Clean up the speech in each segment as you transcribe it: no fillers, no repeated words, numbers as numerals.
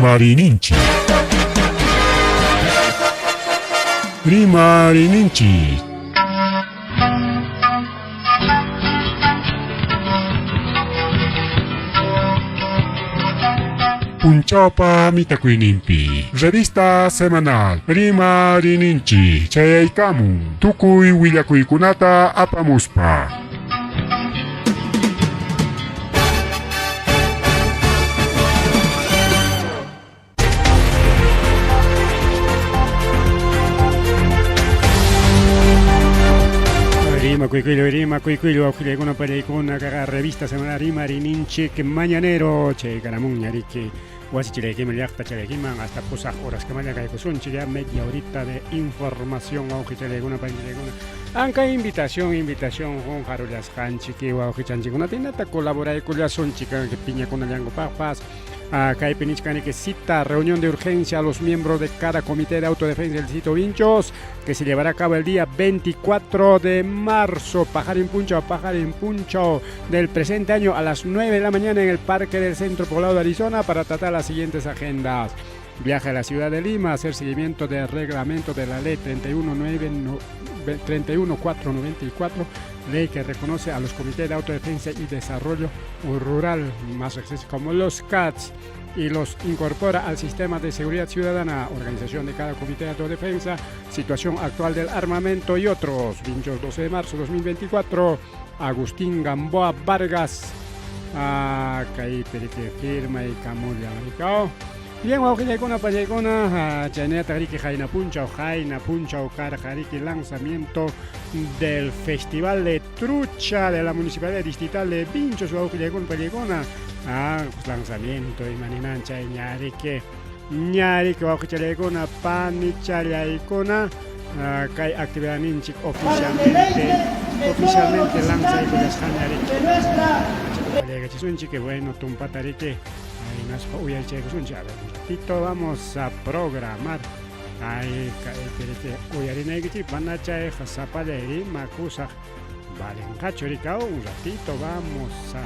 Rimariyninchik. Rimariyninchik. Punchawpa mitakuyninpi revista semanal Rimariyninchik chayaykamun tukuy willakuykunata apamuspa. Rima Cuicuilo, Rima Cuicuilo, Auxiliaguna Pallaykuna, kaqa revista semanal Rima Rininchik Mañanero, chay karamun ñariki wasi chilaykiman llaqta chalaykiman hasta pusaq horas kamalla kaykusunchik ya media horita de información wawqichallaykuna panchillaykuna anka invitación invitación huk harullasqanchik wawqichanchikkunata hinata colaboraykullasunchik piñakunallankupaqpas. Kaypi nichkaniki cita reunión de urgencia a los miembros de cada comité de autodefensa del distrito Vinchos que se llevará a cabo el día 24 de marzo, Pajarín Puncho, Pajarín Puncho del presente año a las 9 de la mañana en el Parque del Centro Poblado de Arizona para tratar las siguientes agendas. Viaje a la ciudad de Lima, hacer seguimiento del reglamento de la ley 31494, ley que reconoce a los comités de autodefensa y desarrollo rural, más accesibles como los CATS, y los incorpora al sistema de seguridad ciudadana, organización de cada comité de autodefensa, situación actual del armamento y otros. Vinchos, 12 de marzo de 2024, Agustín Gamboa Vargas. Kaypi riki firma y kamulla maricao. Bien, wawqillaykuna, pallaykuna, chaynataq riki qayna punchaw, qayna punchaw karqa riki lanzamiento del Festival de Trucha de la Municipalidad Distrital de Vinchos, wawqillaykuna, pallaykuna. Pues lanzamiento imaninan chay ñariki, ñariki wawqichallaykuna, panichallaykuna, kay actividad ninchik oficialmente, oficialmente lanzaykullasqaña riki. Pallaykachisunchik, que bueno, tumpata riki, hinaspa uyarichaykusunchik. A ver, un ratito vamos a programar. Ay, kaypi riki uyarinaykichik, mana chayqa sapallay rimakusaq valenqachu rikaw. Un ratito vamos a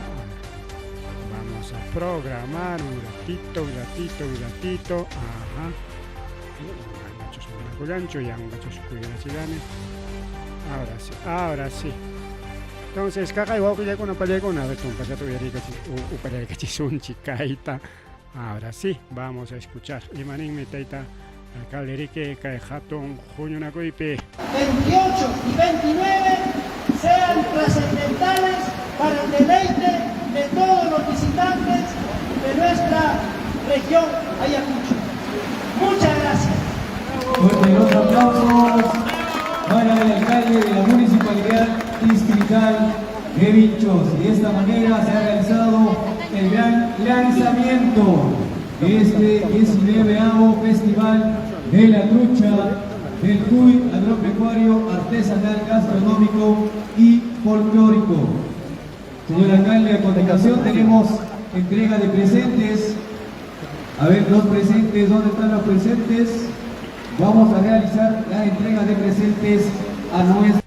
programar un ratito, un ratito, un ratito. Ajá. Machos munakullanchu, yanqachus cuidachillani. Ahora sí, ahora sí. Entonces, kaqay wawqillaykuna, pallaykuna, a ver, tumpachata upallarikachisunchik kayta. Ahora sí, vamos a escuchar. Imaninmi tayta alcalde riki kay hatun huñunakuypi. 28 y 29 sean trascendentales para el deleite de todos los visitantes de nuestra región Ayacucho. Muchas gracias. Fuerte los aplausos para el alcalde de la Municipalidad Distrital de Vinchos. Y de esta manera se ha realizado el gran lanzamiento de este 19º Festival de la Trucha del Cuy Agropecuario Artesanal, Gastronómico y Folclórico. Señor alcalde, a continuación tenemos entrega de presentes. A ver, los presentes, ¿dónde están los presentes? Vamos a realizar la entrega de presentes a nuestra...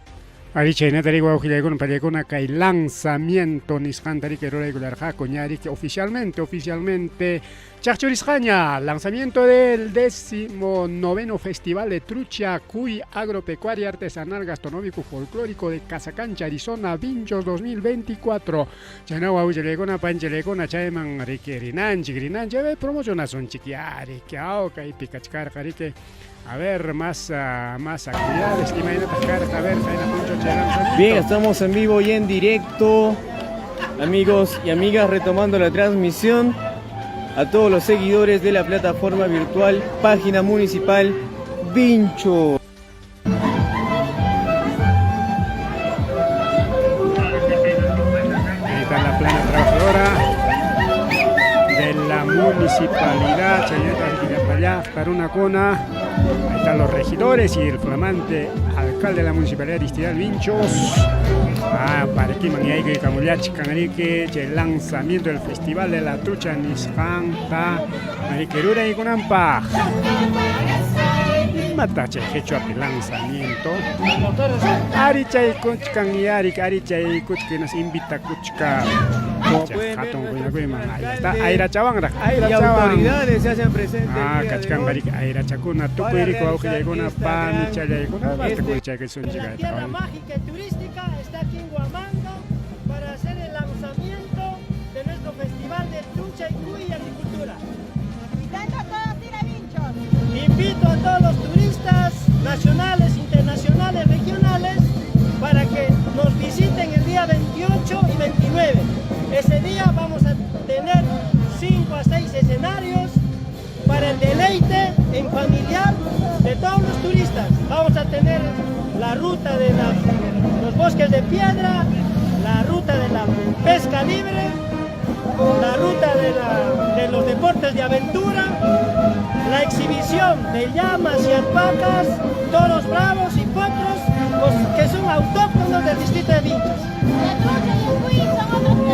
Arí chaynata riki wawqillaykuna, pallaykuna kay lanzamiento nisqanta riki ruraykullarqaku ña riki oficialmente, oficialmente chaqchurisqaña lanzamiento del 19º Festival de Trucha Cuy Agropecuaria Artesanal Gastronómico Folclórico de Casacancha, Arizona, Vinchos 2024. Chayna wawqillaykuna, panchillaykuna chayman riki rinanchik, rinanchik, a ver, promocionasunchik ya riki, aw kaypi kachkarqa riki. A ver, más actividades. Imaynataq karqa, a ver, qayna punchaw chay lanzamiento. Bien, estamos en vivo y en directo, amigos y amigas, retomando la transmisión a todos los seguidores de la plataforma virtual Página Municipal Vincho. Ahí está la plana trabajadora de la municipalidad, Chayata Tarunacona. Ahí están los regidores y el flamante alcalde de la municipalidad distrital Vinchos. Para aquí y Camullach, Canarique, el lanzamiento del Festival de la Trucha nisqanta, Mariquerura y Kunampa. Imataq chay qhichwapi lanzamiento? Arichaykuchkan yari arichaykuchkan hinas invitakuchkan. Como pueden ver, Hatun nuestro huñakuyman señor ahí está alcalde ayrachawanraq y ayrachawan. autoridades se hacen presentes el Ah, día de kachkan hoy barika ayrachakuna tukuy para riku realizar wawqillaykuna esta gran panichallaykuna basta este kuychaykusunchik La kayta tierra mágica y turística está aquí en Huamanga para hacer el lanzamiento de nuestro festival de trucha y cuy y agricultura. Invitando a todos a ir a Vinchos. Invito a todos los turistas nacionales, internacionales, regionales para que nos visiten el día 28 y 29. Ese día vamos a tener 5 a 6 escenarios para el deleite en familiar de todos los turistas. Vamos a tener la ruta de los bosques de piedra, la ruta de la pesca libre, la ruta de los deportes de aventura, la exhibición de llamas y alpacas, toros bravos y potros, los que son autóctonos del distrito de Vinchos. La trucha y el cuy son otros de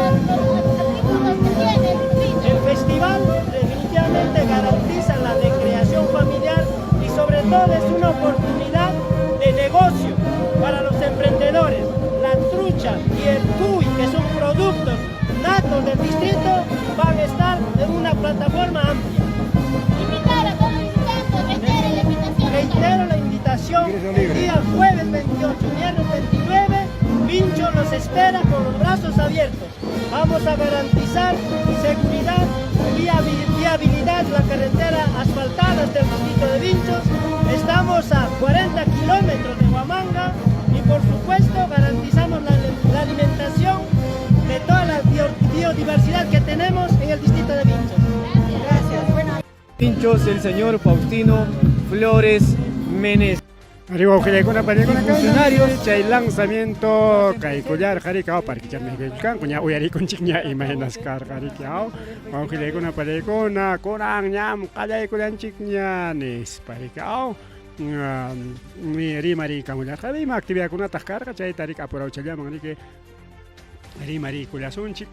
los atributos que tiene el distrito. El festival definitivamente garantiza la recreación familiar y sobre todo es una oportunidad de negocio para los emprendedores. La trucha y el cuy, que son productos natos del distrito, van a estar en una plataforma amplia. Invitar a todos los visitantes, reiteren la invitación. Reitero la invitación el día jueves 28, viernes 29, Vincho los espera con los brazos abiertos. Vamos a garantizar seguridad, viabilidad, la carretera asfaltada hasta el distrito de Vinchos. Estamos a 40 kilómetros de Huamanga y por supuesto garantizamos la alimentación de toda la biodiversidad que tenemos en el distrito de Vinchos. Gracias. Bueno. Vinchos, el señor Faustino Flores Meneses. Arriba wawqillaykuna panikuna Funcionarios. chay lanzamiento kaykullar qarika parkichammi kanku ña uyarikunchikña imaynas karqa riki aw wawqillaykuna paniykuna kunan ñam qallaykullanchikña nispa riki aw mi rimariykamullarqa ima actividadkunataq karqa chayta riki apurawchallaman riki rimariykullasunchik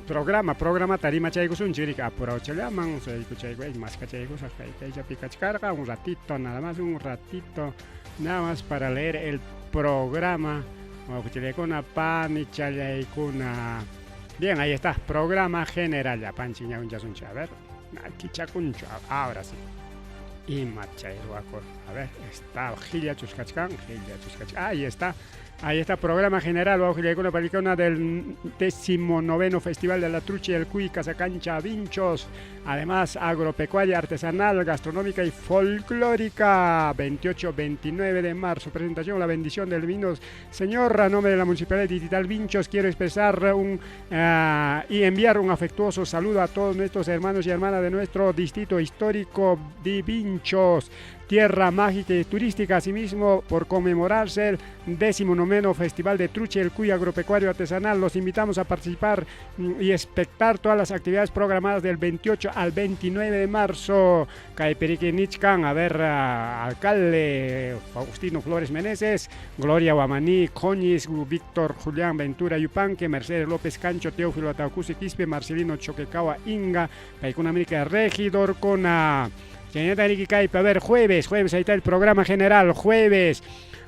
programa programata rimachaykusunchik riki apurawchallaman chayku maskachaykusaq kay kayllapi kachkarqa un ratito nada más, un ratito nada más para leer el programa wawqichallaykuna panichallaykuna. Bien, ahí está, programa general llapanchik ñawinchasunchik, a ver, kichakunchu, ahora sí. Ima chay ruwakur, a ver, está qillachus kachkan, qillachus kachkan, ahí está. Ahí está, programa general, wawqillaykuna panikuna del 19º Festival de la Trucha y el Cuy, Casacancha, Vinchos. Además, agropecuaria, artesanal, gastronómica y folclórica. 28-29 de marzo, presentación, la bendición del vino. Señor, a nombre de la Municipalidad Distrital Vinchos, quiero expresar y enviar un afectuoso saludo a todos nuestros hermanos y hermanas de nuestro distrito histórico de Vinchos, tierra mágica y turística. Asimismo, por conmemorarse el 19º Festival de Trucha y el Cuy Agropecuario Artesanal, los invitamos a participar y espectar todas las actividades programadas del 28 al 29 de marzo. Kaypiriki nichkan, a ver, alcalde Faustino Flores Meneses, Gloria Guamaní, Coñis, Víctor Julián Ventura Yupanque, Mercedes López Cancho, Teófilo Ataucusi Quispe, Marcelino Choquecagua Inga, Paykuna América, regidor Cona. Señorita Ricky Caipe, a ver, jueves, jueves, ahí está el programa general, jueves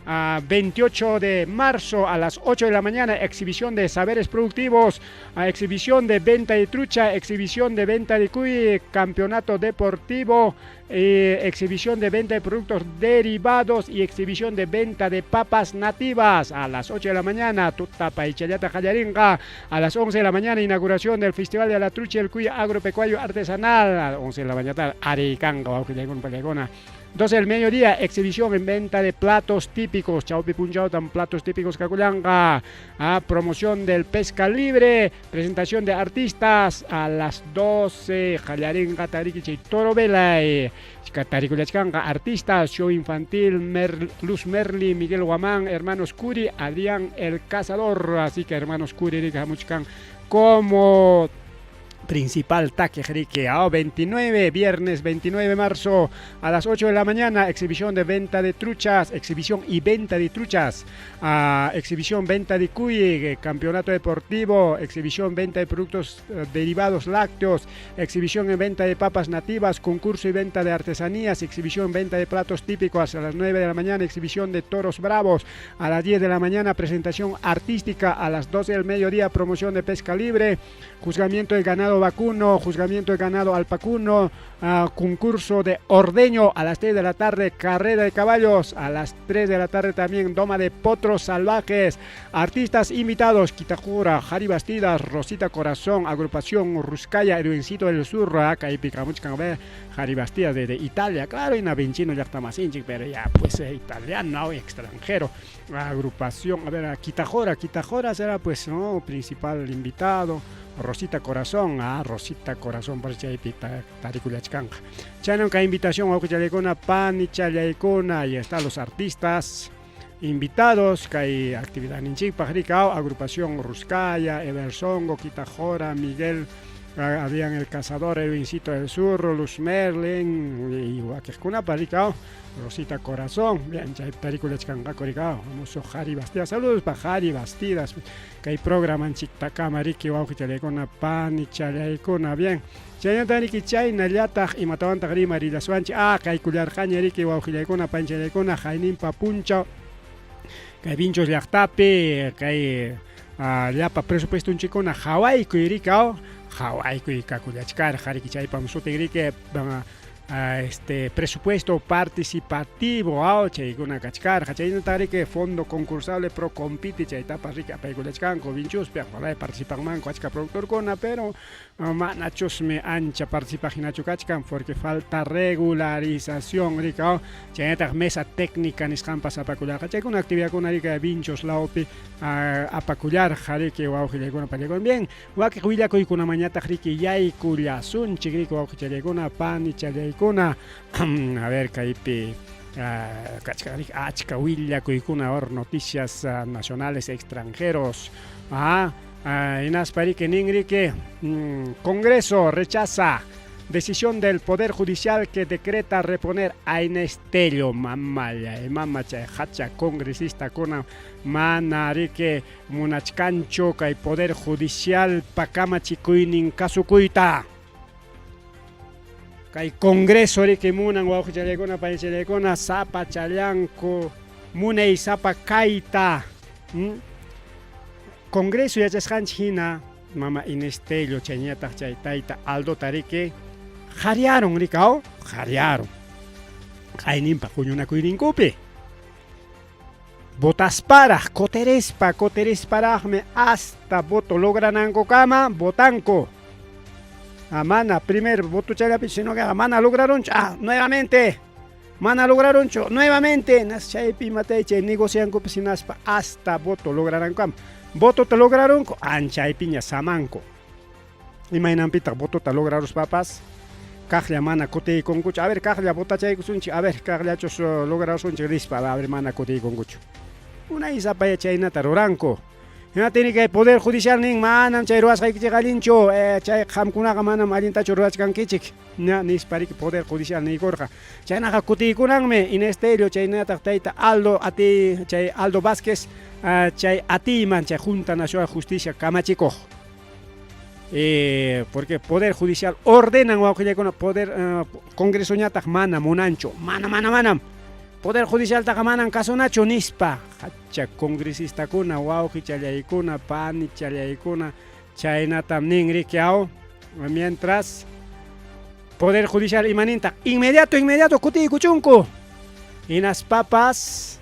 a 28 de marzo a las 8 de la mañana, exhibición de saberes productivos, a exhibición de venta de trucha, exhibición de venta de cuy, campeonato deportivo, exhibición de venta de productos derivados y exhibición de venta de papas nativas a las 8 de la mañana, Tutapa y Chayata Jayaringa, a las 11 de la mañana, inauguración del Festival de la Trucha y el Cuy Agropecuario Artesanal, a las 11 de la mañana, Aricanga, Pagona. 12 del mediodía, exhibición en venta de platos típicos, chawpi punchawtam, platos típicos kakullanqa, a promoción del pesca libre, presentación de artistas a las 12, qallarinqa tariki toro velay, tarikullachkanqa, artistas, show infantil, Luz Merli, Miguel Guamán, hermanos Curi, Adrián el Cazador, así que hermanos Curi, hamuchkan como Principal takiq riki, 29, viernes 29 de marzo a las 8 de la mañana, exhibición de venta de truchas, exhibición y venta de truchas, exhibición venta de cuy, campeonato deportivo, exhibición venta de productos derivados lácteos, exhibición en venta de papas nativas, concurso y venta de artesanías, exhibición venta de platos típicos a las 9 de la mañana, exhibición de toros bravos a las 10 de la mañana, presentación artística a las 12 del mediodía, promoción de pesca libre, juzgamiento de ganado vacuno, juzgamiento de ganado alpacuno, concurso de ordeño a las 3 de la tarde, carrera de caballos a las 3 de la tarde también, doma de potros salvajes, artistas invitados, Quitajura, Jari Bastidas, Rosita Corazón, agrupación Ruscaya, Edwincito del Sur, acá y Picamuchcan, Jari Bastidas desde Italia, claro, y Navinchino ya está más pero ya pues italiano, extranjero, agrupación, a ver, Quitajora, Quitajora será pues, ¿no? Principal invitado, Rosita Corazón, Rosita Corazón, por chaypi tarikullachkanqa. Chaynam invitación wawqichallaykuna, panichallaykuna, ahí están los artistas invitados, kay actividad ninchikpaq rikaw, agrupación Ruscaya, Eversongo, Quitajora, Miguel, Adrián el Cazador, Edwincito del Sur, Luz Merlin, y wakiqkunapa rikaw, Rosita Corazón, bien, chay tarikullachkanqaku rikaw, famoso Jari Bastidas, saludos pa Jari Bastidas, kay programanchiktakama riki wawqichallaykuna, panichallaykuna, bien. Chaynata riki chaynallataq imatawantaq rimarillaswanchik, kaykullarqaña riki wawqillaykuna, panichallaykuna, hayninpa punchaw, kay Vinchos llaqtapi, kay llapa presupuestunchikkuna hawaykuy rikaw, hawaykuy kakullachkarqa riki chaypam sutin riki, este presupuesto participativo, chaykuna kachkarqa, chaynata riki fondo concursable pro compite, chaytapas riki apaykullachkanku Vinchuspi, ojalá participanmanku achka productorkuna, pero manachusmi ancha participaq hinachu kachkan, porque falta regularización rikaw, chaynataq mesa técnica nisqanpas apakullarqa, chaykuna actividadkuna riki Vinchos lawpi apakullarqa riki wawqillaykuna pallaykuna, bien, wakiq willakuykunamañataq riki yaykullasunchik riki wawqichallaykuna, panichallaykuna, a ver, kaypi kachkan riki achka willakuykuna, ahora noticias nacionales extranjeros, hinaspa riki nin riki, Congreso rechaza decisión del Poder Judicial que decreta reponer a Inés Tello, mamalla, mamacha, hacha congresista kuna mana riki munachkanchu kay Poder Judicial pakamachikuynin kasukuyta. Kay Congreso riki munan wawqichallaykuna, panichallaykuna, sapachallanku munay sapa kayta. Congreso yachasqanchik hina mama Inés Tello chayñataq chay tayta Aldota riki qhariaron rikaw, qhariaron qayninpa huñunakuyninkupi. Votasparaq, coterespa, coteresparaqmi hasta voto logranankukama votanku. Mana primer voto chayllapi, sino que mana lograronchu, nuevamente, mana lograronchu, nuevamente, nas chaypi imatay chay negociankupas hinaspa hasta voto logranankukama. Votota lograronku, anchaypiña samanku. Imaynanpitaq votota lograruspapas, kaqlla mana kutiykunkuchu, a ver kaqlla votachaykusunchik, a ver kaqllachus lograrusunchik nispa, a ver mana kutiykunkuchu. Unay sapaya chaynata ruranku. Hina tiene que Poder Judicial nin manam chay ruwasqaykichik allinchu, chay qamkunaqa manam allintachu ruwachkankichik, ña nispa riki Poder Judicial niykurqa. Chaynaqa kutiykunanmi Inés Tello chaynataq tayta Aldo ati chay Aldo Vázquez, chay atiyman chay Junta Nacional de Justicia kamachikuq. Porque Poder Judicial ordenan wawqillaykuna Poder Congreso ñataq mana munanchu, mana mana manam. Poder Judicial taqa manan kasunachu nispa. Hacha congresistakuna wawqichallaykuna, panichallaykuna, chaynatam nin riki aw. Mientras Poder Judicial imanintaq inmediato inmediato kutiykuchunku. Hinaspapas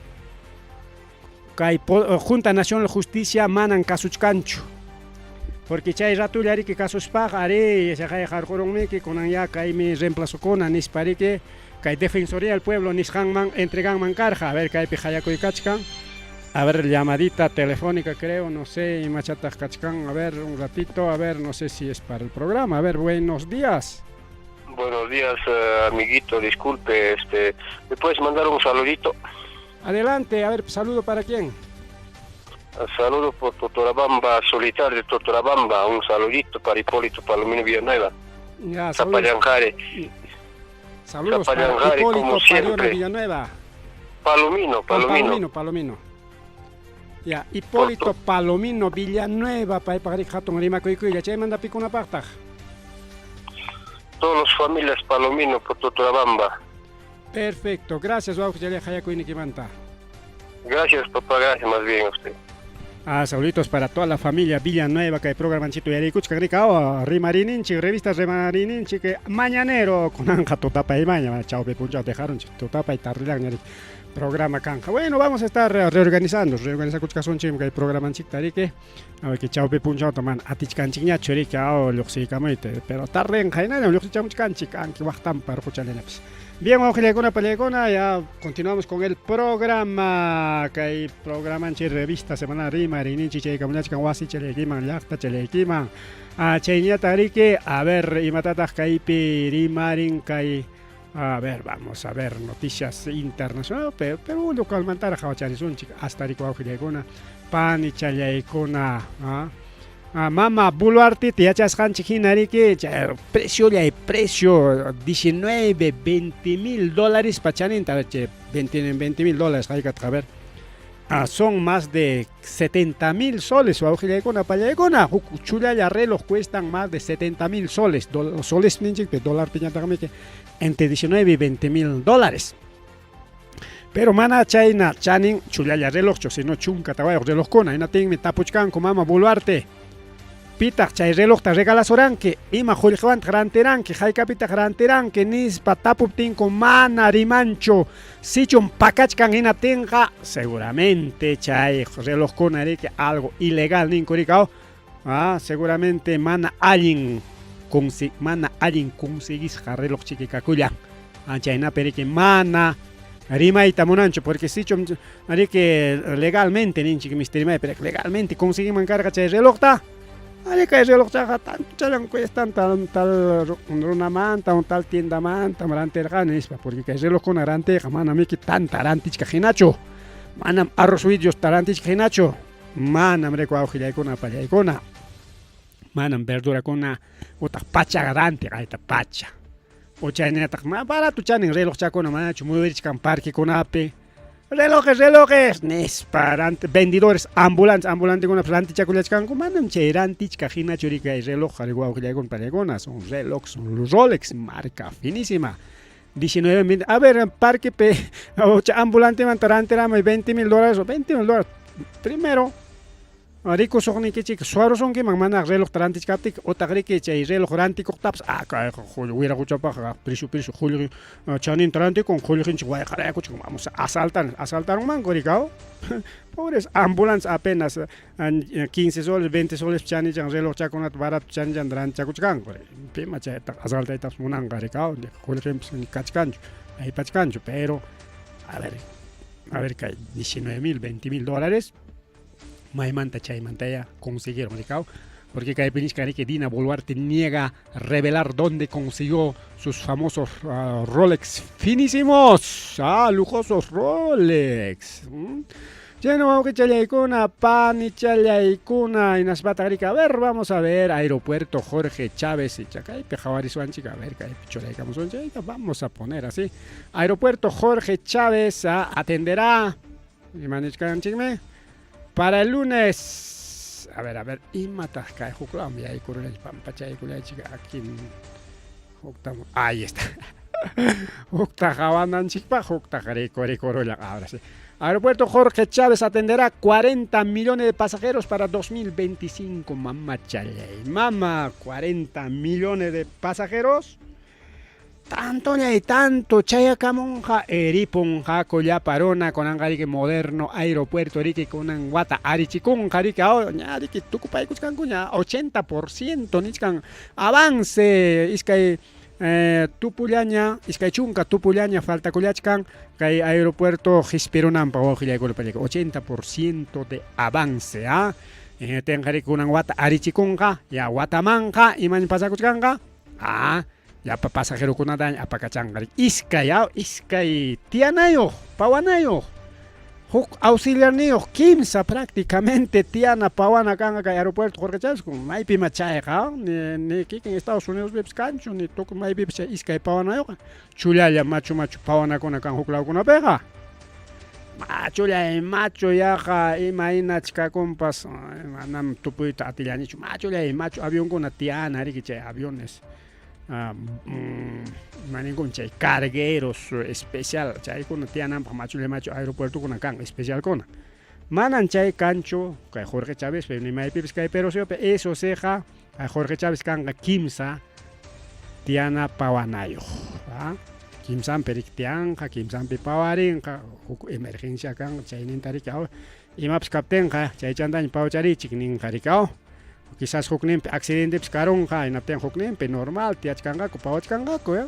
kay Junta Nacional de Justicia manan kasuchkanchu. Porque chay ratulla riki kasuspaqa ari chaqay qarqurunmiki kunan ya kaymi reemplazokuna nispa riki kay Defensoría del Pueblo nisqanman entreganman karqa. A ver kaypi qayakuy kachkan. A ver, llamadita telefónica creo, no sé, imachataq kachkan. A ver, un ratito, a ver, no sé si es para el programa. A ver, buenos días. Buenos días, amiguito, disculpe, ¿me puedes mandar un saludito? Adelante, a ver, saludo para quién. Saludos por Totorabamba, solitario de Totorabamba. Un saludito para Hipólito Palomino Villanueva. Ya, saludos. Zapallanjare. Saludos para Zapallanjare, Hipólito como Pariona siempre. Villanueva. Palomino, Oh, Palomino. Palomino, Palomino. Ya, Hipólito Palomino Villanueva, paypaq hatun rimakuykuylla, chaymanta pikunapaqtaq. Todas las familias Palomino por Totorabamba. Perfecto, gracias, wawqichalay hayakuynikimanta. Gracias, papá, gracias más bien a usted. Ah, saluditos para toda la familia Villanueva que programanchito yarikuchka rika oh, Rimarininchik, revista Rimarininchik, que mañanero con anja tutapa y maña, chao punchao dejaron tutapa y tarrilan ñari programa kanja. Bueno, vamos a estar reorganizando, reorganizar kuchkasunchik kay programanchik tarike. A ver que chao punchao toman atichkanchikñachu rika oh lluqsiykamuyta, pero tarden jaynalla lluqsichamuchkanchik anki waqtanpa ruquchalinapis. Bien, wawqillaykuna pallaykuna, ya continuamos con el programa. Kay programanchik revista semanal Rimarininchik chaykamullachkan wasi chalaykiman llaqta chalaykiman. Ah, chayñata riki, a ver, imatataq kaypi rimarin kay a ver, vamos a ver noticias internacionales, pero, pero localmantara qhawacharisunchik hasta riku wawqillaykuna, pani challaykuna, ah. Ah, mama Boluarte yachasqanchik hina riki chay preciollay precio 19 20 mil dólares pachaninta a ver, che, 20 mil dólares haykataq a ver. Ah, son más de 70 mil soles wawqillaykuna pallaykuna huk chullalla reloj cuestan más de 70 mil soles soles ninchik pe dólar piñataqmi entre 19 y 20 mil dólares. Pero mana chayna chanin chullalla relojchu sino chunka tawayuq relojkuna hinaptinmi tapuchkanku mama Boluarte. Pitaq chay relojta regalasuranki, ima qullqiwantaq rantiranki, haykapitaq rantiranki nispa tapuptinku mana rimanchu. Sichum pakachkan hinaptinqa seguramente chay relojkuna riki algo ilegal ninku rikaw. Ah, seguramente mana allin mana allin conseguisqa reloj chiki kakullan. Ah, chaynapi riki mana rimayta munanchu porque sichum riki legalmente ninchik misti rimay pero legalmente conseguiman karqa chay relojta. Ari kay relojchaqa tanto cuestan tal tal runamanta o tal tiendamanta rantirqani nispa porque kay relojkuna rantiyqa mana miki tanta rantichkaq hinachu. Manam arroz vidrios rantichkaq hinachu. Manam riku wawqillaykuna pallaykuna. Manam verdurakuna utaq pachaqa rantiq ayta pacha. O chaynataq ma barato chanin relojchakuna manachu muyurichkan parquekunapi. Relojes, relojes, nispa vendedores ambulantes, ambulantekunapas rantichakullachkanku, manam chay rantichkaq hinachu riki kay reloj wawqillaykuna pallaykuna, son reloj, son Rolex, marca finísima. 19 mil, a ver, parque pe, ambulantemanta rantiramuy 20 mil dólares o 20 mil dólares. Primero, rikusuqniykichik suwarusunkiman mana relojta rantichkaptiki utaq riki chay reloj rantikuqtapas ah kayqa wiraquchapaqqa precio precio qullqi chaninta rantikun qullqinchik wayqarayakuchun vamos a asaltar asaltarunmanku rikaw. Pobres ambulantes apenas 15 soles 20 soles chanichan relojchakunata barato chanichan rantichakuchkanku pima chaytaqa asaltaytapas munanqa rikaw qullqinpas kachkanchu aypachkanchu pero a ver kay 19 mil 20 mil dólares maymanta chaymantaya consiguieron rikaw porque kaypi nichkan riki Dina Boluarte niega revelar dónde consiguió sus famosos Rolex finísimos, ah, lujosos Rolex. Chayna wawqichallaykuna, panichallaykuna, hinaspataq riki, a ver, vamos a ver, aeropuerto Jorge Chávez, y kaypi qhawarisuanchik, a ver, kaypi churaykamusunchik, vamos a poner así. Aeropuerto Jorge Chávez atenderá, ima nichkanchikmi, para el lunes, a ver, imataq kay huklawmi yaykurunanchik pampachaykullaychik aquí hukta, ahí está. Hukta qawananchikpaq, hukta rikurullan, ahora sí. Aeropuerto Jorge Chávez atenderá 40 millones de pasajeros para 2025, mamá chalay, mama, 40 millones de pasajeros. Tanto y tanto, chayakamunqa eripunqaku llapa runa kunanqa riki moderno aeropuerto riki kunan wata arichikunqa riki ña riki tukupaykuchkanku ña 80% nichkan avance iskay tupullaña iskay chunka tupullaña faltakullachkan kay aeropuerto qispirunanpaq wawqillaykuna pallayku 80% de avance ah tenqa riki kunan wata arichikunqa ya watamanqa imaña pasakuchkanqa ah llapa pasajerokunata apakachanqa iskay iskay tiyanayuq pawanayuq Huk auxiliarniyuq kimsa prácticamente tiyana pawana kanqa kay aeropuerto Jorge Chávez maypima chayqa ni, ni kikin Estados Unidospipis kanchu ni tukuy maypipis chay iskay pawanayuqqa chullalla machu machu pawanakuna kan huk lawkunapiqa. Machullay machu yaqa imaynach kakunpas manam tupuyta atillanichu machullay machu avionkuna tiyana riki chay aviones imaninkun chay cargueros especial chaykuna tiyananpaq machullay machu aeropuertokuna kan especialkuna manan chay kanchu kay Jorge Chavezpi ni maypipis kay Perú suyupi eso siqa Jorge Chávez kanqa kimsa tiyana pawanayuq kimsanpi riki tiyanqa kimsanpi pawarinqa huk emergencia kanqa chayninta riki imapas kaptinqa chaychantaña pawacharichik ninqa riki quizás hukninpi accidentepis karunqa hinaptinqa hukninpi normal tiyachkanqaku pawachkanqaku ya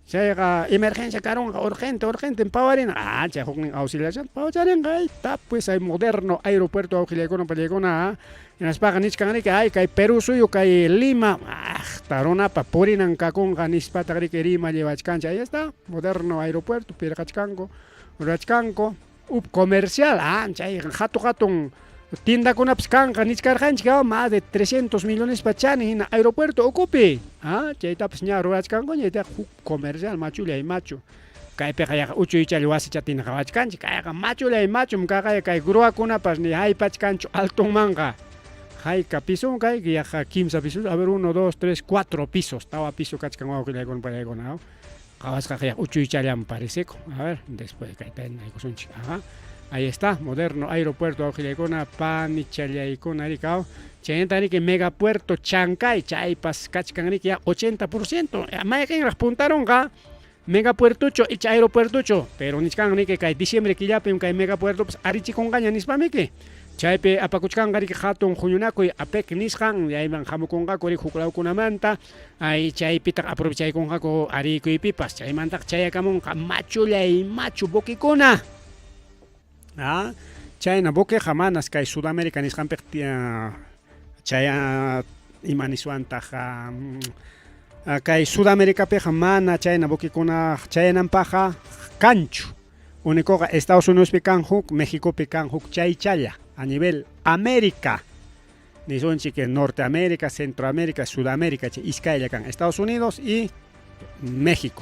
Chayqa emergencia karunqa urgente urgentem pawarina ah chay huknin auxiliación pawacharinqa ay ta pues ay moderno aeropuerto awqillaykuna pallaykuna hinaspaqa nichkan riki ay kay Perú suyu kay Lima aqta runapa purinan kakunqa nispataq riki Rima llevachkanchik ahí está moderno aeropuerto pirqachkanku rurachkanku Up comercial, ah, chay hatu hatun tiendakunapas kanqa nichkarqanchik, ah, más de 300 millonespa chani hina aeropuerto ukupi, ah, chaytapas ña rurachkankuña, chaytaqa huk comercial machullay machu. Kaypiqa yaqa uchuychalla wasichata hina qawachkanchik, kayqa machullay machum kaqaya kay gruakunapas ni haypachkanchu altonmanqa. Hayka pisom kay yaqa kimsa pisos, a ver, uno, dos, tres, cuatro pisos, tawa piso kachkan wawqillaykuna pallaykuna. Qawasqaqa yaqa uchuychallam parecekun. A ver, después kayta naykusunchik. Ajá. Ahí está, moderno aeropuerto wawqillaykuna, panichallaykuna rikaw. Chaynata riki megapuerto Chancay, chaypas kachkan riki ya 80%. Mayqinraq puntarunqa megapuertochu icha aeropuertochu, pero nichkan riki kay diciembre killapim kay megapuertopas arichikunqaña nispamiki. Chaypi apakuchkanqa riki hatun huñunakuy APEC nisqan, chayman hamukunqaku riki huklawkunamanta, ay chaypitaq aprovechaykunqaku arikuypipas, chaymantaqa chayakamunqa machullay machu buquekuna. Ah, chayna buqueqa manas kay Sudamérica nisqanpiqa chay ima niswantaq kay Sudamericapiqa mana chayna buquekuna chayananpaqqa kanchu. Unikuqa Estados Unidospi kan huk, Mexicopi kan huk chaychalla a nivel América. Nisunchik Norteamérica, Centroamérica, Sudamérica chay iskaylla kan Estados Unidos y México.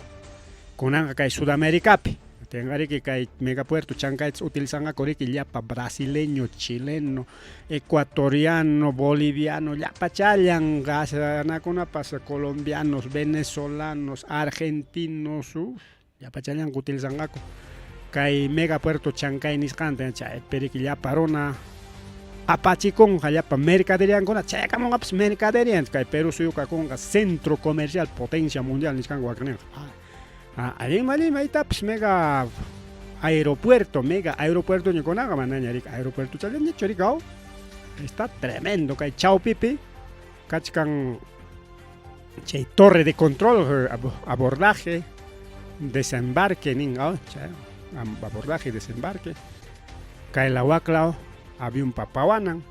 Kunanqa kay Sudamericapi. Tenqariki kay megapuerto Chancaytas utilizanqaku riki llapa brasileño, chileno, ecuatoriano, boliviano, llapachallan anakunapas colombianos, venezolanos, argentinos, uf. Llapachallanku utilizanqaku kay mega puerto Chancay nisqanta chaypi riki llapa runa apachikunqa llapa mercaderiankuna chayakamunqapas mercaderia kay Perú suyu kakunqa centro comercial potencia mundial nisqanku wakinninqa allinmi allinmi maytapas mega aeropuerto mega aeropuerto ñukunaqa manaña riki aeropuerto challañachu riki aw está tremendo kay chawpipi kachkan chay torre de control abordaje desembarque nin chay abordaje desembarque kay lawaklaw avionpa pawanan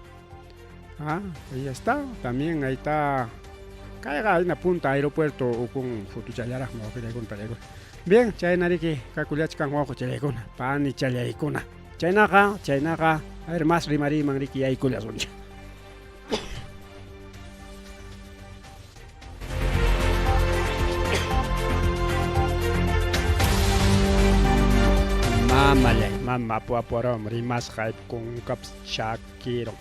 ah ahí está también ahí está kayqa hina punta aeropuerto ukun fotuchallaraqmi wawqillaykuna pallaykuna bien chayna riki kakullachkan wawqichallaykuna panichallaykuna chaynaqa chaynaqa a ver más rimariyman riki yaykullasunchik. Mamallay, mama apu apuarom rimasqa kunkapas chakirun.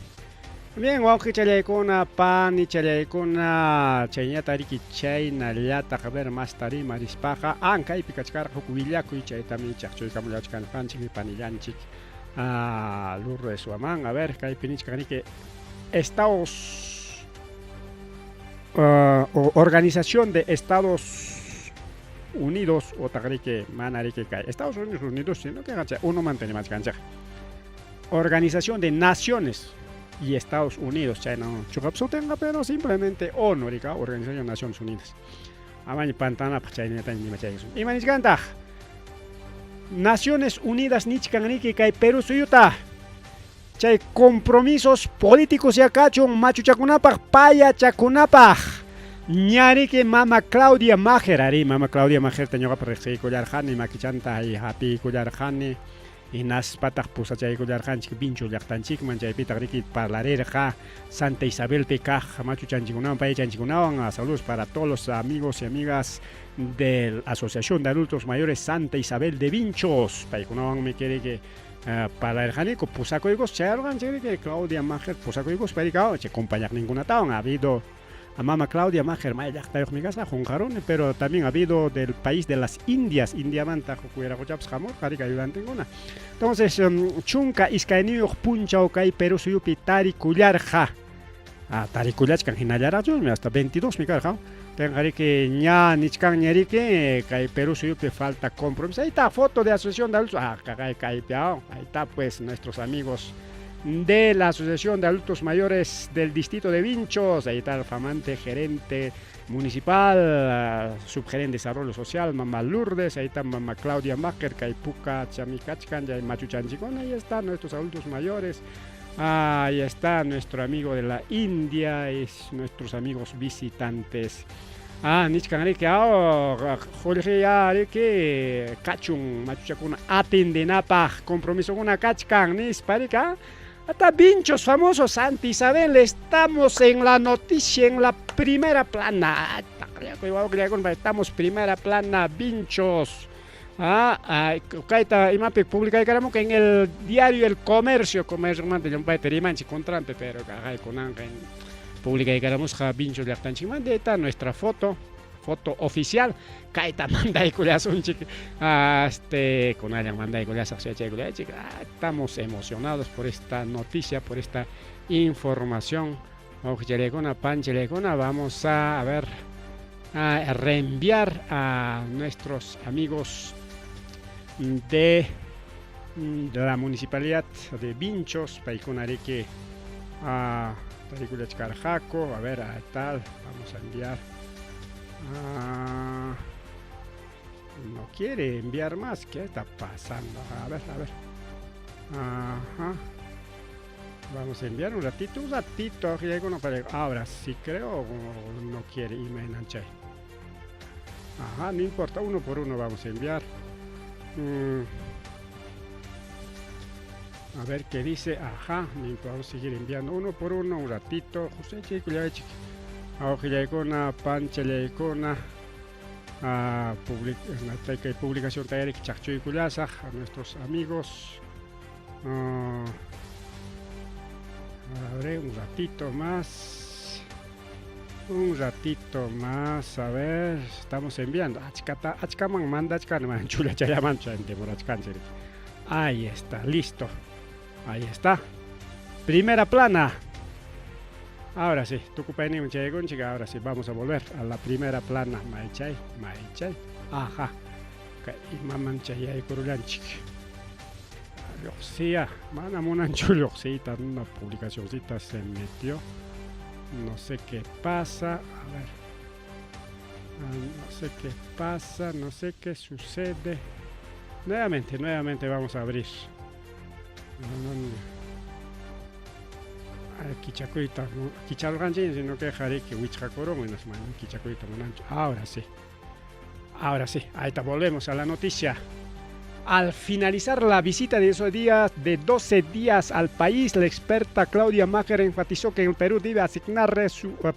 Bien, wawqichallaykuna, panichallaykuna, chayñata riki chaynallataq ver masta rimarispaqa ankaypi kachkarqa huk willakuy chaytami chaqchuykamullachkanqanchik panillanchik. Ah, Lourdes Huamán, a ver, kaypi nichkan riki Estados uh, Organización de Estados Unidos otaq riki mana riki kay Estados Unidos Unidos sino que chay uno mantenimachkanchik Organización de Naciones y Estados Unidos chayna chuqap sutinqa pero simplemente ONU rika Organización de Naciones Unidas amaña pantanapaq chaynataña nimachaykusun ima nichkantaq Naciones Unidas nichkan riki kay Perú suyuta Chay compromisos políticos ya kachun machuchakunapaq payachakunapaq. Ñariki mama Claudia Majer, ari mama Claudia Majerta ñuqapas riqsiykullarqani makichanta hapiykullarqani. Hinaspataq pusachaykullarqanchik Vincho llaqtanchikman, chaypitaq riki parlarirqa Santa Isabelpi kaq machuchanchikkunawan, payachanchikkunawan. Saludos para todos los amigos y amigas de la Asociación de Adultos Mayores Santa Isabel de Vinchos. Paykunawanmi kiriki parlarirqaniku, pusakuykus chayarqanchik riki Claudia Majer pusakuykuspa riki chay compañaqninkunatawan. Ha habido a mama Claudia Majer may llaqtayuqmi kasqa qunqaruni, pero también ha habido del país de las Indias, Indiamanta huk wiraquchapas hamurqa riki ayudantinkuna. Entonces, 12 punchaw kay Perú suyupi tarikullarqa. Ah, tarikullachkan hinallaraqchusmi, hasta 22 mi karqa. Tenqa riki ña nichkanña riki kay Perú suyupi falta compromiso. Ahí está foto de Asociación de Adultos. Ah, kay kaypi, ahí está pues nuestros amigos de la Asociación de Adultos Mayores del Distrito de Vinchos. Ahí está el famante gerente municipal, subgerente de Desarrollo Social, Mamá Lourdes. Ahí está Mamá Claudia Majer, Kaypuka, Chamikachkan, Machuchanchikuna. Ahí están nuestros adultos mayores. Ahí está nuestro amigo de la India, es nuestros amigos visitantes. Ah, nichkan riki, Jorge ya riki, kachun, machuchakuna atendenapaj, compromisokuna kachkan, nispa riki, ah. Hasta Vinchos famosos, Santa Isabel, estamos en la noticia, en la primera plana. Estamos primera plana, Vinchos. Ah, kayta imapi publicaykaramunqa en el diario El Comercio, comerciomanta llumpayta rimanchik contranpi, pero kunanqa publicaykaramusqa Vinchos llaqtanchikmanta. Ahí está nuestra foto, foto oficial. Kayta mandaykullasunchik, kunallan mandaykullasaq yachaykullaychik. Estamos emocionados por esta noticia, por esta información. Wawqichalekuna, panchalekuna, vamos a ver, a reenviar a nuestros amigos de la municipalidad de Vinchos, paykuna riki a tarikulachkarqaku. A ver, a tal, vamos a enviar. Ah, no quiere enviar más, ¿qué está pasando? A ver, a ver. Ajá. Vamos a enviar un ratito, un ratito. Ahora sí creo, no quiere irme en Anchay. Ajá, no importa, uno por uno vamos a enviar. A ver qué dice. Ajá, no importa, vamos a seguir enviando uno por uno un ratito. José Chico, ya chico. Aojillaykuna, panchallaykuna, publicación taller chaqchuykullasaq a nuestros amigos. A ver, un ratito más. Un ratito más, a ver, estamos enviando. Achkata, achkaman manda, achkaman, chula chayaman, demorachkan. Ahí está, listo. Ahí está. Primera plana. Ahora sí, tukupayninman chayaykunchik, ahora sí, vamos a volver a la primera plana. Maychay, maychay. Ajá. Kay imaman chayaykurullanchik. Lluqsiya, mana munanchu lluqsiyta, una publicacioncita se metió. No sé qué pasa, a ver. Ah, no sé qué pasa, no sé qué sucede. Nuevamente, nuevamente vamos a abrir. No, no, no. Kichakuyta, kicharqanchik, sino que jariki wichqakurun, kichakuyta munanchu. Ahora sí. Ahora sí, ahí está, volvemos a la noticia. Al finalizar la visita de esos días, de 12 días al país, la experta Claudia Majer enfatizó que el Perú debe asignar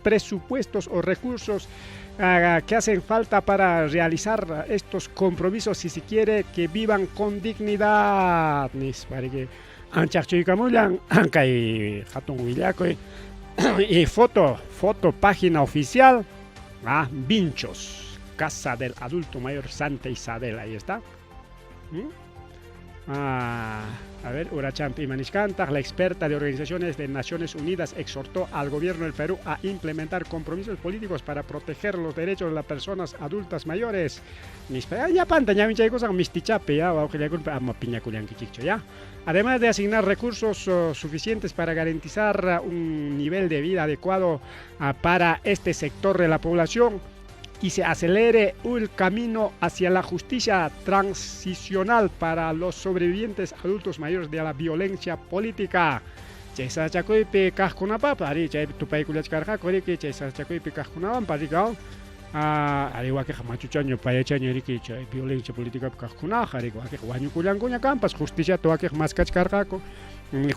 presupuestos o recursos que hacen falta para realizar estos compromisos si se quiere que vivan con dignidad. Nispa riki anchaqchuykamullan kay hatun willakuy y foto, foto página oficial, Vinchos, Casa del Adulto Mayor Santa Isabel, ahí está. Ah, a ver, Urachampi Imanishkantaq, la experta de organizaciones de Naciones Unidas, exhortó al gobierno del Perú a implementar compromisos políticos para proteger los derechos de las personas adultas mayores. Nispa, ya panta, ya cosa mistichape, ya, ama piñakullankichikchu, ya. Además de asignar recursos suficientes para garantizar un nivel de vida adecuado para este sector de la población y se acelere el camino hacia la justicia transicional para los sobrevivientes adultos mayores de la violencia política. Chay sasachakuypi kaqkunapaq, ari chay tupaykullachkarqaku, riki chay sasachakuypi kaqkunawan, parika. Ah, ari wakiqa machuchaña payachaña riki chay violencia politicapi kaqkunaqa riki wakiqa wañukullankuña kanpas justiciata wakiqa maskachkarqaku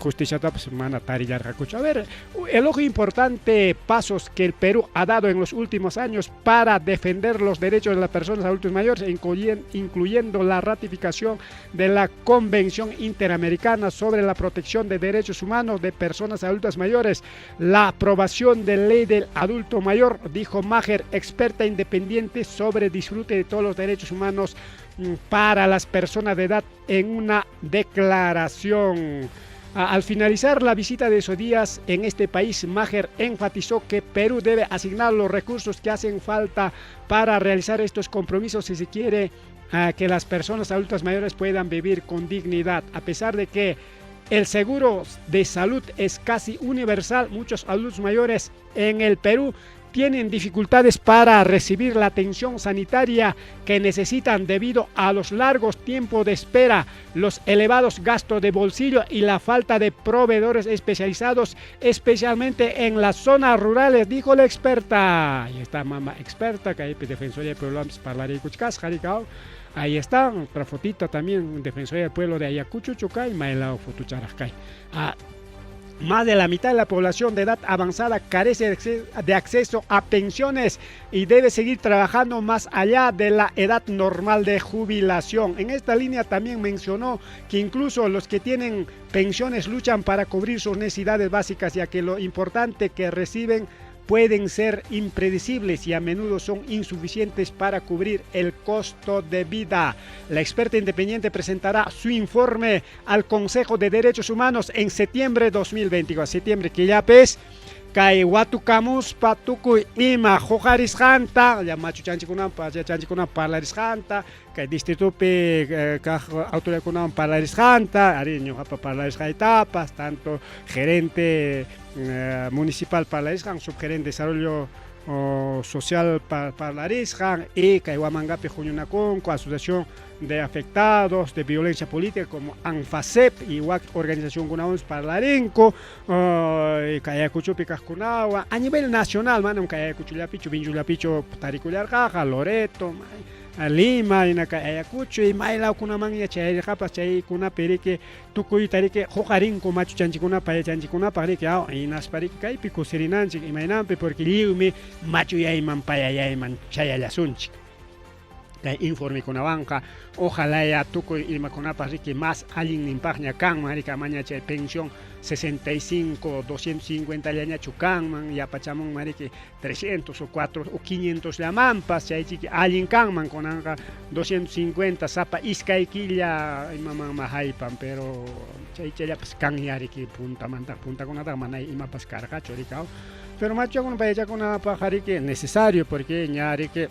justiciatapas mana tarillarqakuchu. A ver, elogio importante pasos que el Perú ha dado en los últimos años para defender los derechos de las personas adultos mayores, incluyendo la ratificación de la Convención Interamericana sobre la Protección de Derechos Humanos de Personas Adultas Mayores, la aprobación de ley del adulto mayor, dijo Maher, experta independiente sobre disfrute de todos los derechos humanos para las personas de edad en una declaración. Al finalizar la visita de esos días en este país, Maher enfatizó que Perú debe asignar los recursos que hacen falta para realizar estos compromisos si se quiere que las personas adultas mayores puedan vivir con dignidad. A pesar de que el seguro de salud es casi universal, muchos adultos mayores en el Perú tienen dificultades para recibir la atención sanitaria que necesitan debido a los largos tiempos de espera, los elevados gastos de bolsillo y la falta de proveedores especializados, especialmente en las zonas rurales, dijo la experta. Ahí está mama experta, que hay Defensoría del Pueblo Ahí está, otra fotita también, Defensoría del Pueblo de Ayacucho, Chucay, Maelao, Fotucharajcay. Ah, más de la mitad de la población de edad avanzada carece de acceso a pensiones y debe seguir trabajando más allá de la edad normal de jubilación. En esta línea también mencionó que incluso los que tienen pensiones luchan para cubrir sus necesidades básicas, ya que lo importante que reciben pueden ser impredecibles y a menudo son insuficientes para cubrir el costo de vida. La experta independiente presentará su informe al Consejo de Derechos Humanos en septiembre de 2024. Septiembre que ya pes, kay watukamuspa tukuy ima huqarisqanta, ya machuchanchikkunawan payachanchikkunawan parlarisqanta, kay distritopi kaq autoridadkunawan parlarisqanta, ari ñuqapa parlarisqaytapas, tanto gerente municipal parlarisqan, subgerente de desarrollo social parlarisqan, y kay Huamangapi huñunakunku, asociación de afectados de violencia política como ANFASEP y wak organización kunawan parlarinko, kay Ayacuchopi kaqkunawan, a nivel nacional, manam kay Ayacuchollapichu, Vinchullapichu tarikullarqaqa, Loreto, Lima, kay Ayacucho, y maylawkunamanña chayarqapas, chaykunapi riki tukuyta riki huqarinku machuchanchikkunapaq, payachanchikkunapaq riki, hinaspa riki kaypi kusirinanchik imaynanpi, porque lliwmi machuyayman payayayman chayallasunchik. Kay informekunawanqa ojalá ya tukuy imakunapas riki más allinninpaqña kanman, riki amaña chay pensión 65, 250 llañachu kanman, yapachamunman riki 300 o 4 o 500 llamanpas, chay chiki allin kanman, kunanqa 250 sapa iskay killa imaman haypan, pero chay chayllapas kanya riki puntamanta puntakunataqa mana imapas karqachu riki, pero machukuna payachakunapaq riki necesario, porque ña riki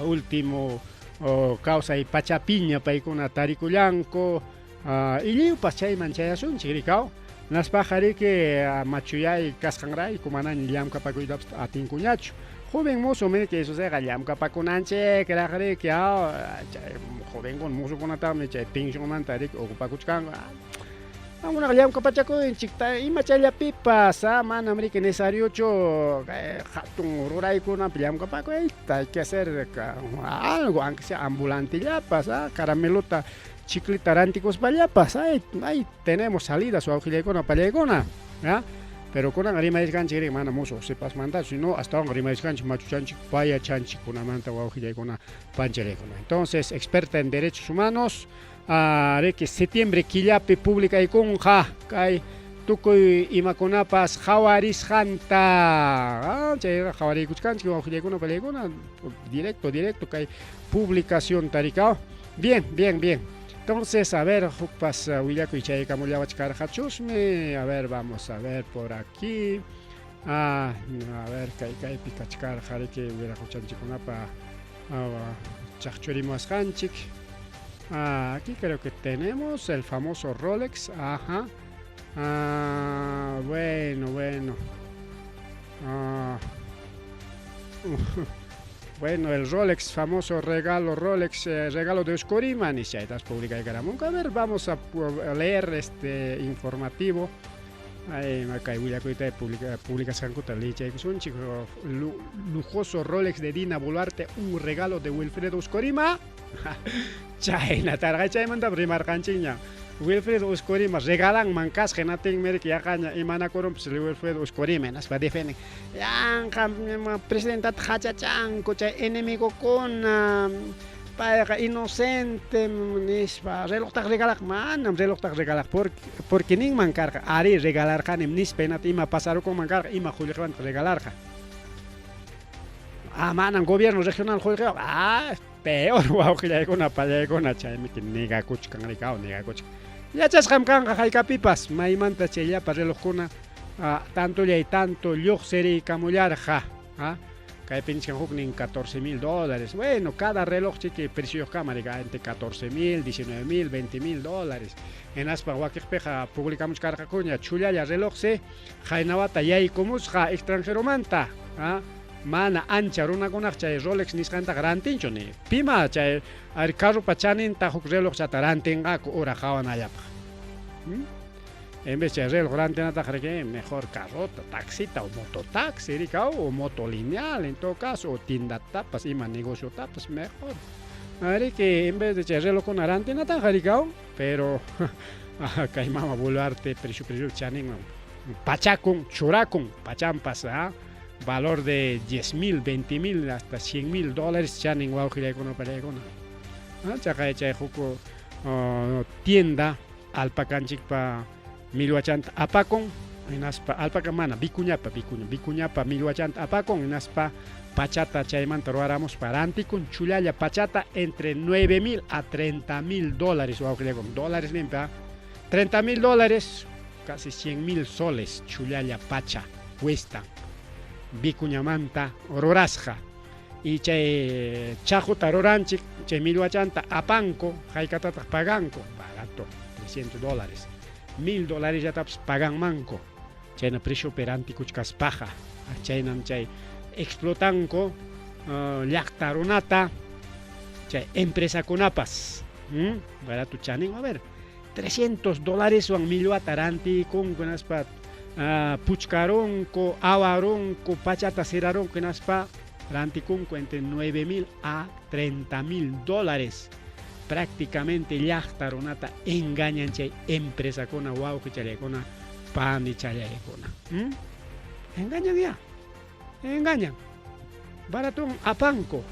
último kawsay pachapiña paykuna tarikullanku, lliwpas chayman chayasunchik rikaw, hinaspaqa riki machuyay kasqanrayku manaña llamkapakuytapas atinkuñachu. Joven mozo, mire que eso sea llamkapakunanchikraq riki, chay jovenkuna mozokunataqmi chay pensionmanta riki ocupakuchkanku. Qamkunaqa llamkapachakuychik, ima chayllapipas, manam riki necesariochu hatun ruraykunapi llamkapakuyta, hay que hacer algo, aunque sea ambulantillapas, caramelota, chiclita rantikuspallapas, ahí tenemos salidas wawqillaykuna pallaykuna, Pero kunan rimarisqanchik riki mana musuq sipasmantachu, sino astawan rimarisqanchik machuchanchik payachanchikkunamanta wawqillaykuna panchalaykuna. Entonces, experta en derechos humanos, riki septiembre killapi publicaykunqa kay tukuy imakunapas qhawarisqanta, chayqa qhawariykuchkanchik wawqillaykuna pallaykuna, directo, directo kay publicación tarikaw. Bien, bien, bien. Entonces, a ver, hukpas willakuy chaykamullawachkarqachusmi, a ver, vamos a ver por aquí. A ver, kay kaypi kachkarqa riki wiraqochanchikkunapa chaqchurimuwasqanchik. Aquí creo que tenemos el famoso Rolex, ajá. Bueno, bueno. Bueno, el Rolex, famoso regalo Rolex, regalo de Oscorima, ni chaytas publicaykaramunku. A ver, vamos a leer este informativo. Ay, kay willakuyta publicasqankuta liychaykusunchik. Lujoso Rolex de Dina Boluarte, un regalo de Wilfredo Oscorima. Chaynatarqa chaymanta rimarqanchikña. Wilfredo Oscorima regalanman kasqa hinaptinmi riki yaqaña imanakurunpas Wilfredo Oscorima hinaspa defienden. Yanqa presidentata hachachanku chay enemigokuna. Payqa inocente nispa relojtaqa regalaq manam relojtaqa regalaq porque porque ninman karqa arí regalarqanim nispa hinata ima pasarukunman karqa ima qullqiwantaq regalarqa. Ah, manam gobierno regional qullqiwan ah peor wawqillaykuna pallaykuna chaymiki negakuchkan rikaw negakuchkan. Yachasqam kanqa haykapipas maymanta chay llapa relojkuna ah, tantollay tanto lluqsiriykamullarqa. Ah, kaypi nichkan huknin 14 mil dólares. Bueno, cada reloj chiki precioyuqkama rika entre 14 mil, 19 mil, 20 mil dólares. Hinaspa wakiqpiqa publicamuchkarqakuña chullalla relojsi qaynawata yaykumusqa extranjeromanta. Ah, mana ancha runakunaq chay Rolex nisqantaqa rantinchu ni. Pima chay ari carropa chaninta huk relojchata rantinqaku ura qawanallapaq. ¿Mm? En vez chay reloj rantinataqa riki mejor carrota, taxita o mototaxi rikaw o moto lineal en todo caso o tiendatapas ima negociotapas mejor. Riki en vez de chay relojkuna rantinataqa rikaw pero kay mama Boluarte precio precio chaninwan pachakun, churakun, pachampas ¿ah? Valor de 10 mil, 20 mil, hasta 100 mil dólares chanin wawqillaykuna pallaykuna. Chaqay chay huk tienda alpacanchikpa millwachanta apakun hinaspa alpaca mana vicuñapa vicuña vicuñapa millwachanta apakun hinaspa pachata chaymanta ruwaramuspa rantikun chullalla pachata entre 9 mil a 30 mil dólares wawqillaykuna dólares ninpi 30 mil dólares casi 100 mil soles chullalla pacha cuestan vicuñamanta rurasqa y chay chaquta ruranchik chay millwachanta apanku haykatataq paganku barato 300 dólares mil dólares paganmanku chayna preciopi rantikuchkaspaqa chaynam chay explotanku llaqta runata chay empresakunapas barato chanin a ver 300 dólareswan millwata rantikunku hinaspa puchkarunku awarunku pachata sirarunku hinaspa rantikunku entre 9 mil a 30 mil dólares prácticamente llaqta runata engañan chay empresakuna wawqichallaykuna panichallaykuna. Engañan ya engañan baraton apanku.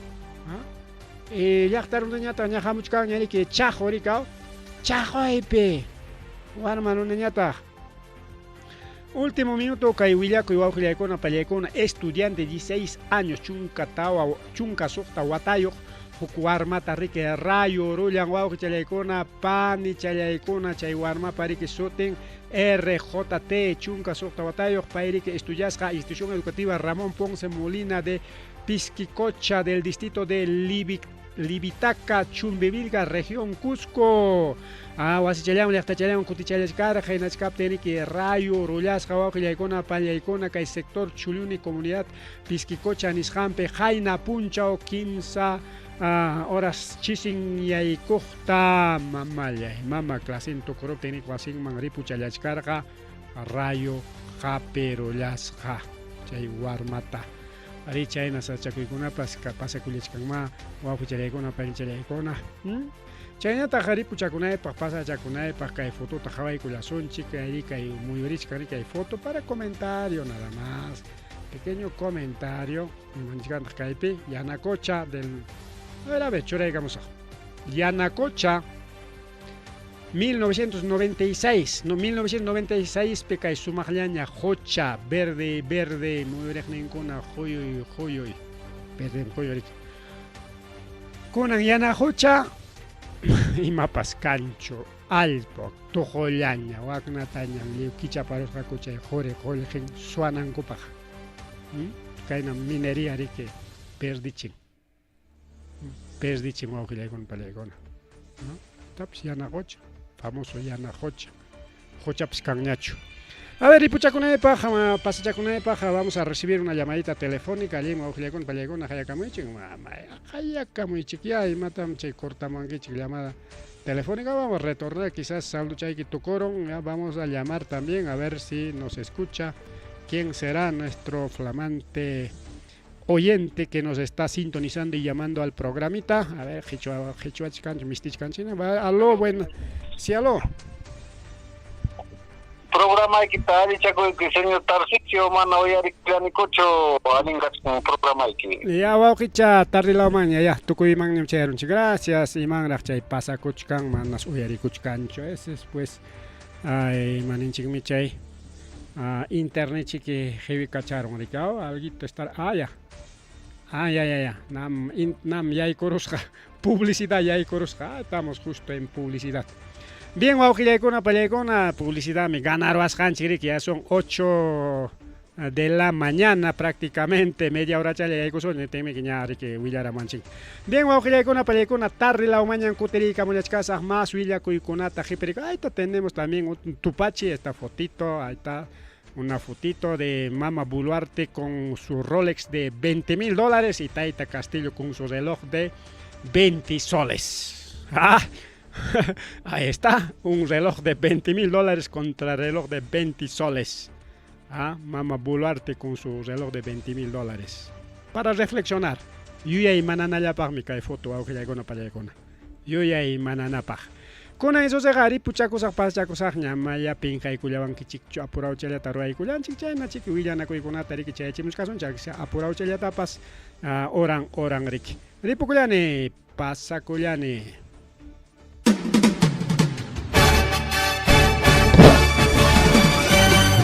Llaqta runañataq ña hamuchkanña riki chaqu rikaw chaquypi warma runañataq. Último minuto kay willakuy wawqillaykuna pallaykuna estudiante 16 años chunka tawa chunka suqta watayuq huk warmata riki rayo rullan wawqichallaykuna panichallaykuna chay warmapa riki sutin RJT chunka suqta watayuq pay riki estudiasqa institución educativa Ramón Ponce Molina de Pisquicocha del distrito de Livitaca, Chumbivilca, región Cusco. Ah, wasichallawan llaqtachallawan kutichallachkarqa hinachkaptin riki rayo rullasqa wawqillaykuna pallaykuna kay sector Chulluni comunidad Pisquicocha nisqanpi qayna punchaw kimsa horas chisin yaykuqta mamallay mama clasin tukuruptin riki wasinman ripuchallachkarqa rayo qapirullasqa chay warmata. Ari chayna sachakuykunapas pasakullachkanma wawqichallaykuna panichallaykuna. Chaynataq ripuchakunaypaq pasachakunaypaq kay fotota qhawaykullasunchik ari kay muyurichkan kay foto para comentario nada más. Pequeño comentario imanichkantaq kaypi Yanacocha del a ver churaykamusaq. Yanacocha 1996, no 1996 pi kay sumaqllaña qucha verde verde muyuriqninkuna quyuy quyuy verde quyuy riki. Kunan yana qucha imapas kanchu allpa tuqullaña waknatañam lliw kichaparusqaku chay quri qullqin suwanankupaq. Kaynam minería riki perdichin. Perdichin wawqillaykuna pallaykuna. ¿No? Tapis yana qucha, famoso yana qucha. Quchapas kanñachu. A ver, ripuchakunaypaq, pasachakunaypaq, vamos a recibir una llamadita telefónica, allí wawqillaykuna, pallaykuna, qayakamuychik, qayakamuychikyá, imatam chay cortamuwankichik llamada telefónica, vamos a retornar, quizás salduchayki tukurun, ya vamos a llamar también, a ver si nos escucha, quién será nuestro flamante oyente que nos está sintonizando y llamando al programita. A ver, aló, bueno, sí, aló. Programayki allichakuyki, señor Tarcisio, mana uyarikullanikuchu, allin kachkan programayki. Ya, wawqicha, tardilawmanña, ya, tukuymanñam chayarunchik. Gracias, imanraq chay pasakuchkan, manas uyarikuchkanchu. Ese es, pues, ay, maninchikmi chay internet chiki qiwikacharun, rikaw, alguito estar, ah, ya. Ah, ya, ya, ya. Nam, in, nam yaykurusqa, publicidad yaykurusqa. Ah, estamos justo en publicidad. Bien, wawqillaykuna, pallaykuna, publicidad mi ganaruwasqanchik, riki, ya son 8 de la mañana prácticamente, media hora challa yaykusun, tenmi ña riki willaramuwanchik. Bien, wawqillaykuna, pallaykuna, tardi lawmañan kutiriykamullachkasaq más willakuykunata qhipirika. Ahí está, tenemos también un tupachi, esta fotito, ahí está una fotito de Mama Boluarte con su Rolex de 20 mil dólares y Taita Castillo con su reloj de 20 soles. Ah, ahí está, un reloj de 20 mil dólares contra reloj de 20 soles. Ah, Mama Boluarte con su reloj de 20 mil dólares. Para reflexionar. Yuyaymananallapaqmi kay foto wawqillaykuna pallaykuna. Yuyaymananapaq. Kunan esoseqa ripuchakusaq pasachakusaqña maya pinqaykullawankichikchu apurawchallata ruwaykullanchik chayna chiki willanakuykunata riki chayachimuchkasun chaysi apurawchallatapas oran oran riki. Ripukullani, pasakullani.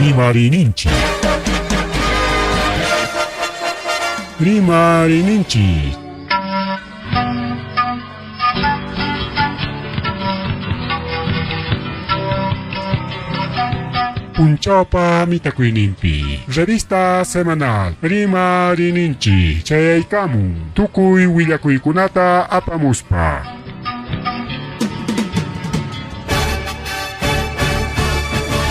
Rimariyninchik. Rimariyninchik. Punchawpa mitakuyninpi. Revista semanal Rimariyninchik chayaykamun tukuy willakuykunata apamuspa.